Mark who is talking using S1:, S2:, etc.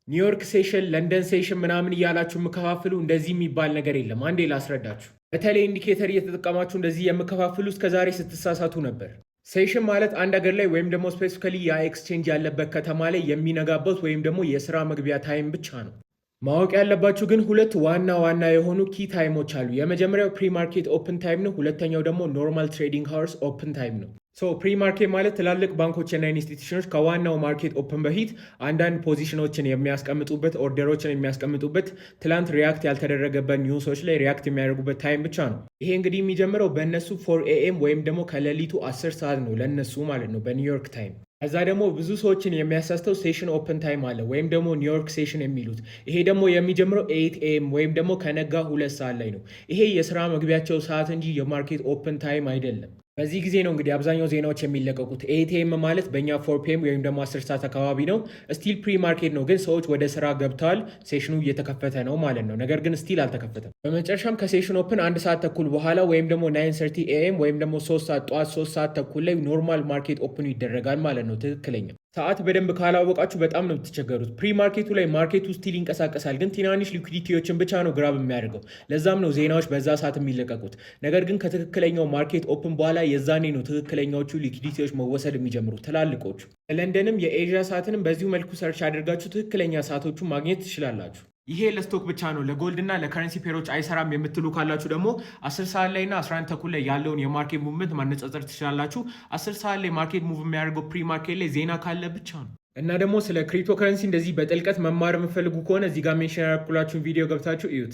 S1: ኒውዮርክ session፣ ለንደን session ምናምን እያላችሁ የምከፋፍሉ እንደዚህ የሚባል ነገር የለም። አንዴ ላስረዳችሁ። በተለይ indicator እየተጠቀማችሁ እንደዚህ የምከፋፍሉ እስከዛሬ ስትሳሳቱ ነበር። Session ማለት አንድ ሀገር ላይ ወይም ደግሞ specifically ያ exchange ያለበት ከተማ ላይ የሚነጋበት ወይም ደግሞ የስራ መግቢያ time ብቻ ነው። ማወቅ ያለባችሁ ግን ሁለት ዋና ዋና የሆኑ key time ኦች አሉ። የመጀመሪያው pre market open time ነው። ሁለተኛው ደግሞ normal trading hours open time ነው። So pre market ማለት ትላልቅ ባንኮችና institution ኦች ከዋናው market open በፊት አንዳንድ position ኦችን የሚያስቀምጡበት፣ order ኦችን የሚያስቀምጡበት፣ ትላንት react ያልተደረገበት news ኦች ላይ react የሚያደርጉበት time ብቻ ነው። ይሄ እንግዲህ የሚጀምረው በእነሱ 4 AM ወይም ደግሞ ከሌሊቱ 10 ሰዓት ነው ለእነሱ ማለት ነው በኒውዮርክ time። ከዛ ደግሞ ብዙ ሰዎችን የሚያሳስተው session open time አለ ወይም ደግሞ ኒውዮርክ session የሚሉት። ይሄ ደግሞ የሚጀምረው 8 AM ወይም ደግሞ ከነጋ 2 ሰዓት ላይ ነው። ይሄ የስራ መግቢያቸው ሰዓት እንጂ የ market open time አይደለም። በዚህ ጊዜ ነው እንግዲህ አብዛኛው ዜናዎች የሚለቀቁት። 8 AM ማለት በእኛ 4 PM ወይም ደግሞ 10 ሰዓት አካባቢ ነው። Still pre market ነው፣ ግን ሰዎች ወደ ስራ ገብተዋል። Session ኑ እየተከፈተ ነው ማለት ነው። ነገር ግን still አልተከፈተም። በመጨረሻም ከ session open አንድ ሰዓት ተኩል በኋላ ወይም ደግሞ 9:30 AM ወይም ደግሞ 3 ሰዓት፣ ጠዋት 3 ሰዓት ተኩል ላይ normal market open ኑ ይደረጋል ማለት ነው። ትክክለኛ ሰዓት በደንብ ካላወቃችሁ በጣም ነው የምትቸገሩት። Pre market ኡ ላይ market ኡ still ይንቀሳቀሳል፣ ግን ትናንሽ liquidity ዎችን ብቻ ነው grab የሚያደርገው። ለዛም ነው ዜናዎች በዛ ሰዓት የሚለቀቁት። ነገር ግን ከትክክለኛው market open በኋላ የዛኔ ነው ትክክለኛዎቹ liquidity ዎች መወሰድ የሚጀምሩ፣ ትላልቆቹ። ለንደንም የኤዥያ ሰዓትንም በዚሁ መልኩ search አድርጋችሁ ትክክለኛ ሰዓቶቹ ማግኘት ትችላላችሁ። ይሄ ለ stock ብቻ ነው፣ ለ gold እና ለ currency pair ኦች አይሰራም የምትሉ ካላችሁ ደግሞ 10 ሰዓት ላይ እና 11 ተኩል ላይ ያለውን የ market movement ማነጻጸር ትችላላችሁ። 10 ሰዓት ላይ market move የሚያደርገው pre market ላይ ዜና ካለ ብቻ ነው። እና ደግሞ ስለ ክሪፕቶ ከረንሲ እንደዚህ በጥልቀት መማር የምትፈልጉ ከሆነ እዚህ ጋር mention ያደረኩላችሁን ቪዲዮ ገብታችሁ እዩት።